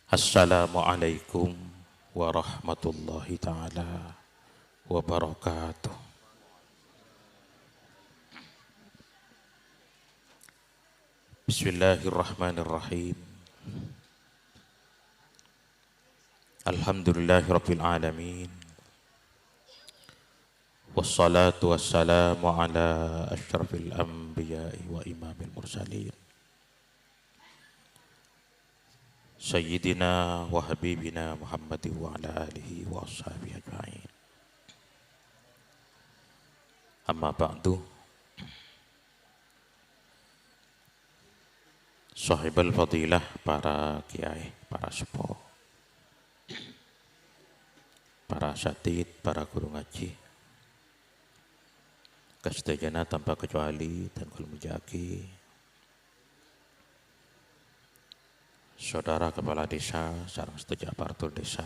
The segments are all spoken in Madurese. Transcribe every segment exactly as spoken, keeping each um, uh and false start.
Assalamualaikum warahmatullahi taala wabarakatuh. Bismillahirrahmanirrahim. Alhamdulillahirabbil alamin. Wassalatu wassalamu ala asyrafil anbiya'i wa imamil mursalin. Sayyidina wa habibina Muhammadin wa ala alihi wa ashabihi ajma'in. Amma ba'du. Sohibul fadilah, para kiai, para sepuh, para asatidz, para guru ngaji, kasadhâjâna tanpa kecuali, dan kaulâ mojâ'aghi saudara kepala desa sareng sadhâjâ aparatur desa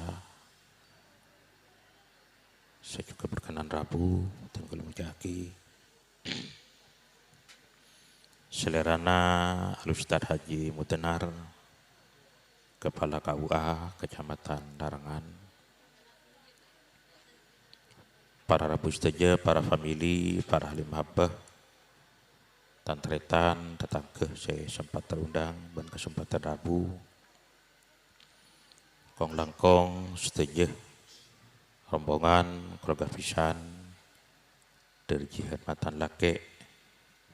sè jhughân berkenan rabu, dan kaulâ mojâ'aghi salèrana Al Ustadz Haji Mutenar, Kepala K U A Kecamatan Larangan, para rabu sadhâjâ, para famili, para ahli mahabbah, tan-tarètan, tatangghâ sè sempat terundang bân kasempadhân rabu, kong-langkong sadhâjâ rombongan keluarga bhisan dhâri jihad matan lakè'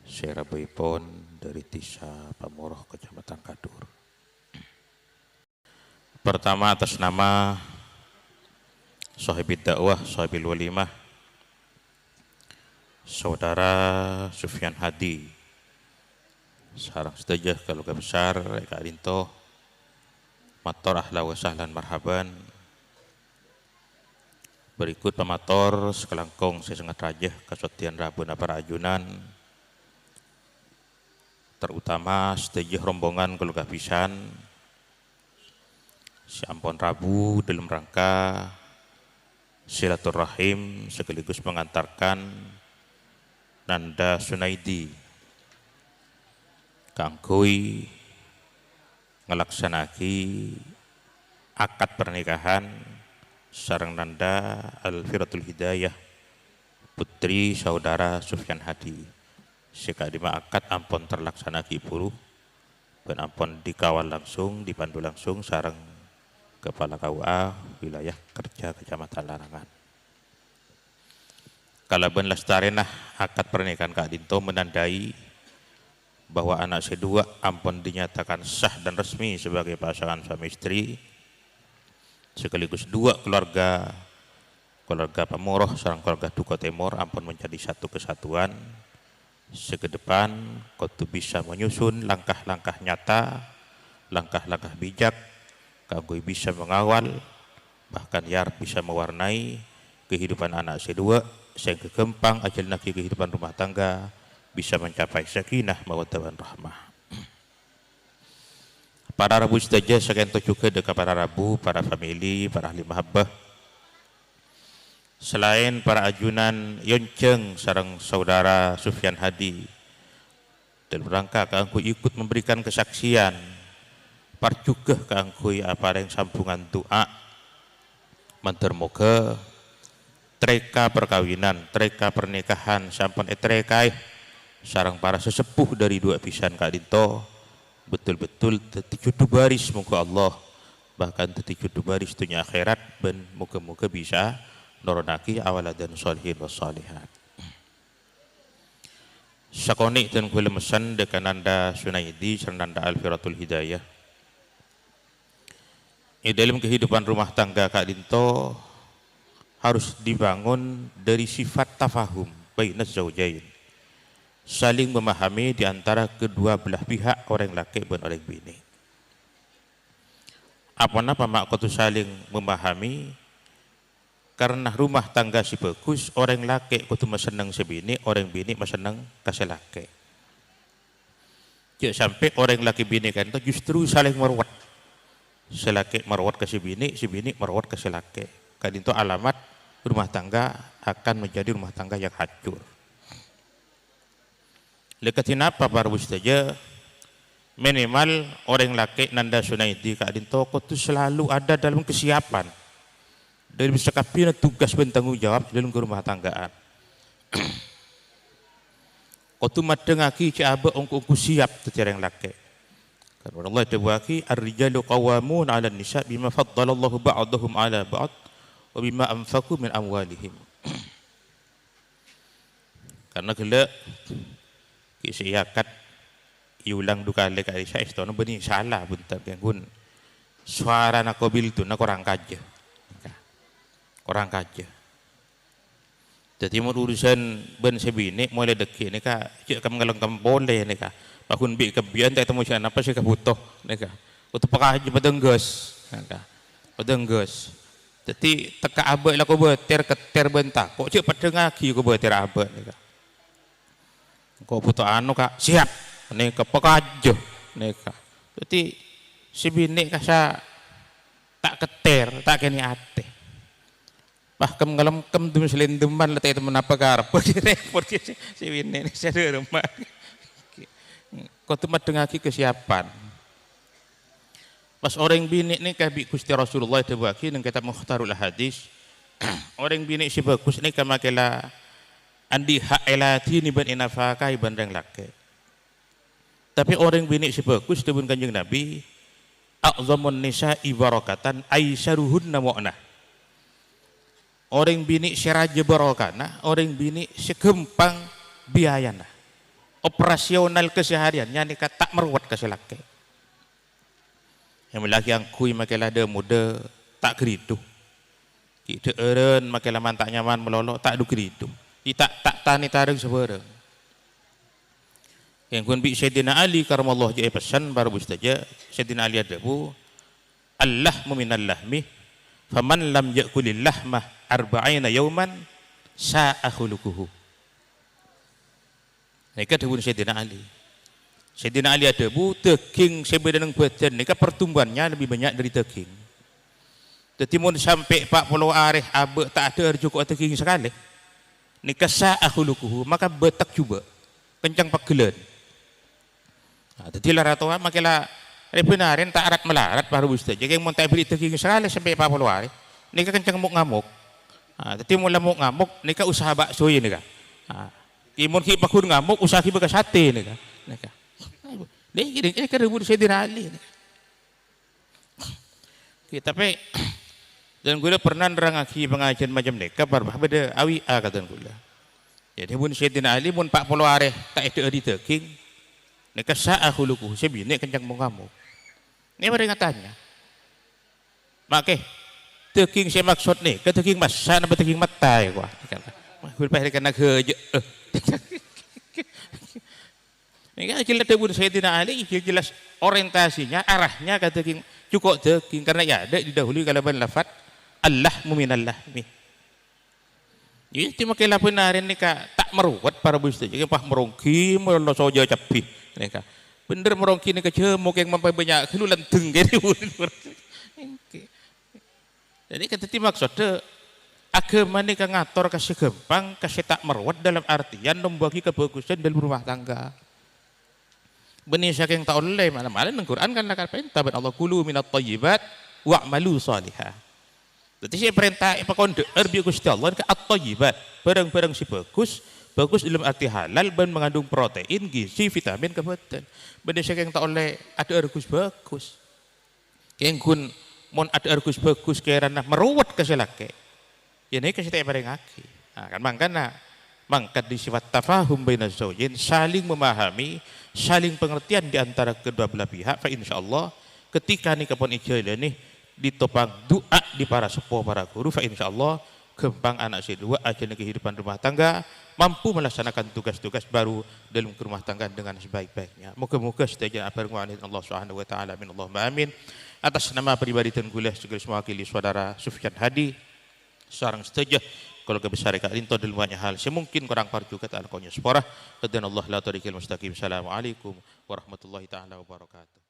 sè rabuèpon dhâri Dhisa Pamoroh, Kecamatan Kadur. Pertama, atas nama sohibid dakwah, sohibil walimah, Saudara Sufyan Hadi, sareng sadhâjâ keluarga besar è ka'dinto, mator ahlan wa sahlan marhaban. Berikut pamator sakalangkong sè sanget rajâ kasoddhiyân rabuna para ajunan, terutama sadhâjâ rombongan keluarga bhisan sè ampon rabu dalam rangka silaturrahim sekaligus mengantarkan Nanda Sunaidi kaangghuy ngalaksana'aghi akad pernikahan sareng Nanda Alfiratul Hidayah, putri saudara Sufyan Hadi. Sè ka'dimma akad ampon terlaksana'aghi buru, bân ampon dikawal langsung, dipandu langsung sareng Kepala K U A Wilayah Kerja Kecamatan Larangan. Kalabân lastarèna akad pernikahan ka'dinto menandai bahwa anak sè duwâ' ampon dinyatakan sah dan resmi sebagai pasangan suami istri, sekaligus duwâ' keluarga, keluarga Pamoroh sareng keluarga Duko Tèmor ampon menjadi satu kesatuan sè ke depan kodhu bisa menyusun langkah-langkah nyata, langkah-langkah bijak kaangghuy bisa mengawal, bahkan yâ bisa mewarnai kehidupan anak sè duwâ', sehingga ghâmpang ajhâlannaghi kehidupan rumah tangga bisa mencapai sakinah mawaddah warahmah. Para rabu sadhâjâ, saka'dinto jhughân dâ' ka para rabu, para famili, para ahli mahabbah. Salaèn para ajunan èyonjhâng sareng Saudara Sufyan Hadi, dalam rangka kaangghuy ikut memberikan kesaksian, parjhughâ kaangghuy aparèng sambhungan du'a. Mandhâr moghâ trèka perkawinan, trèka pernikahan sè ampon ètrèkaè sareng para sesepuh dhâri duwâ' bhisan ka'dinto betul-betul dhâddhi jhudhu baris, moghâ Allah bahkan dhâddhi jhudhu baris dhunnya akhèrat, bân moghâ-moghâ bisa noronaghi awaladan sholihin wa sholihat. Sakonè' dân kaulâ messen dâ' ka Nanda Sunaidi sareng Nanda Alfiratul Hidayah. È dalam kehidupan rumah tangga ka'dinto harus dibangun dari sifat tafahum baina zaujain, saling memahami di antara kedua belah pihak, orèng lakè' bân orèng binè'. Aponapa ma' kodhu saling memahami? Karena rumah tangga sè bhâghus, orèng lakè' kodhu masenneng sè binè', orèng binè' masenneng ka sè lakè'. Jhâ' sampè' orèng lakè binè ka'dinto justru saling marowat. Sè lakè' marowat ka sè binè', sè binè' marowat ka sè lakè'. Ka'dinto alamat rumah tangga akan menjadi rumah tangga yang hancur. Lè, kadhi napa, para rabu sadhâjâ? Minimal orèng lakè' nanda Junaidi ka'dinto kodhu selalu ada dalam kesiapan. Dâri sakabbhiyânna tugas bân tanggung jawab dâlem rumah tanggaan. Kodhu maddhengngaghi jhâ' abâ' ongghu-ongghu siap dhâddhi orèng lakè'. Karna Allah adhâbuwaghi, "Ar-rijalu qawwamuna 'alan nisa' bima faddalallahu ba'dahum 'ala ba'd wa bima anfaqu min amwalihim." Karna ghellâ' ghi' sè èakad, èulang du kalè ka'issa' èstona bânnè sala, bhunten, kèng ghun sowarana qabiltuna korang kajâ. Korang kajâ. Dhâddhi, mon urusan bân sè binè' molaè dhâggi' nèka jhâ' kèm-ngèlèngkèm polè nèka. Paghun bi' kabbhiyân ta' ètemmo sè anapa sè èkabhuto nèka. Kodhu pakajâ padâ nggâs nèka. Padâ nggâs. Dhâddhi, tekka abâ' la kobâtèr, kètèr bân tako', jhâ' paddhengngaghi kobâtèr abâ' nèka. Engko' bhuto anu, Ka', siap. Nèka pakajâ nèka. Dhâddhi, sè binè' kassa' ta' kètèr, ta' kènè' atè. Wah, kèm-ngèlèngkèm dum-salèndumman la ta' ètemmo napa karebbhâ, rèpot sè, sè binè' sè dhâremma. Kodhu maddhengngaghi kesiapan. Pas orèng binè' nèka bi' Ghustè Rasulullah èdhâbuwaghi neng kètab Mukhtarul Ahadits, orèng binè' sè bhâghus nèka makè la andi' hak èladhinè bân ènafakaè bân rèng lakè'. Tapè orèng binè' sè bhâghus, dhâbuna Kanjeng Nabi, "A'dhamun nisa'i barakatan aisaruhunna mu'nah." Orèng binè' sè rajâ barokana, orèng binè' sè ghâmpang biayana. Operasional kesehariannya nèka ta' marowet ka sè lakè'. Èmellaghi angghuy makè la dâ-modâ ta' ghâridhu. Ghi' dhâ'ârân makè la man-, ta' nyaman malolo, ta' dhu-ghâridhu. Ghi' ta', ta' tanè tarèng sabhârâng. Èngghuwân bi' Sayyidina Ali karramallahu wajhahu èpèssèn, para rabu sadhâjâ, Sayyidina Ali adhâbu, "Al-lahmu minal lahmi, faman lam ya'kulil lahma arba'ina yauman sa'a khuluquhu." Nèka dhâbuna Sayyidina Ali. Sayyidina Ali adhâbu, "Dâging sè bâdâ neng bhâdhân nèka pertumbuhannya lebih banyak dari daging." Dhâddhi, mon sampè' pa' polo arè abâ' ta' adhâ'âr juko' dâging sakalè, nèka sa'a khuluquhu, maka bâtek jhubâ', kenceng pegghellân. Nah, dhâddhi la ra towa makè la rè-bhânarèn ta' rat-malarat, para rabu sadhâjâ, kèng mon ta' èberri' dâging sakalè sampè' pa' polo arè, nèka kenceng mok-ngamok. Nah, dhâddhi mon la mok-ngamok, nèka usaha baksoè nèka. Nah, kèng mon ghi' pagghun ngamok, usaha ghibâ ka satè nèka. Nèka. Nèka, nèka dhâbuna Sayyidina Ali nèka. Oke, tapè dân kaulâ pernah nerrangngaghi pangajhiyân macem nèka, par-, bâdâ A W A ka dân kaulâ. Dhâddhi, mon Sayyidina Ali, mon pa' polo arè ta' èdhâ'âri dâging, nèka sa'a khuluquhu, sè binè' kenceng mok-ngamok. Nèka marè ngatanya, "Makè, dâging sè maksod nèka dâging massa' napa dâging metta, yâ, kowa?" Kaulâ pas kèna ghâjâ. Nèka jelas dhâbuna Sayyidina Ali, jelas orientasinya, arahnya ka dâging, juko' dâging, karena ya, ada didahului kalabân lafat, "Al-lahmu minal lahmi." Jadi, makè la bhânarèn nèka ta' marowet, para rabu sadhâjâ, pas maronggi, malolo soja cabbhi nèka. Bhendher maronggi nèka jhâmo kèng mampè bânnya' ghâllu lendheng kènè. Jadi, kadhâddhi maksodda aghâma nèka ngator ka sè ghâmpang, ka sè ta' marowet, dalam artian nombâghi kabhâghusân dalam rumah tangga. Bânnè sakèng ta' ollè, mala-mala neng Qur'an kan lakar parènta bân Allah, "Kulu minat thayyibat wa'malu shaliha." Dhâddhi sè èparènta èpakon dhâ'âr bi' Ghustè Allah nèka at-thayyibat, bhârâng-bhârâng sè bhâghus, bhâghus dalam arti halal bân mengandung protein, gizi, vitamin ka bhâdhân. Bânnè sakèng ta' ollè adhâ'âr ghus-bhâghus. Kèng ghun mon adhâ'âr ghus-bhâghus kèrana marowet ka sè lakè', yâ nèka sè ta' èparèngngaghi. Nah, kan mangkana, mangkat dhi sifat tafahum baina zaujain, saling memahami, saling pengertian di antara kedua belah pihak, fa insyaallah ketika nèka pon èjhâlânè ditopang du'a dhi para seppo, para ghuru, fa insyaallah ghâmpang ana' sè duwâ' ajhâlânè kehidupan rumah tangga, mampu melaksanakan tugas-tugas baru dalam kerumahtanggaan dengan sebaik-baiknya. Moga-moga sadhâjâ abareng wa'anèn Allah Subhanahu wa Ta'ala. Amin, Allahumma amin. Atas nama pribadi dân kaulâ sekaligus mewakili Saudara Sufyan Hadi, sareng sadhâjâ keluarga besar ka'dinto dalam banyak hal sè mungkin korang parjhughâ ta' langkong nyospora. Hadana Allah ila thariqil mustaqim. Assalamualaikum warahmatullahi ta'ala wabarakatuh.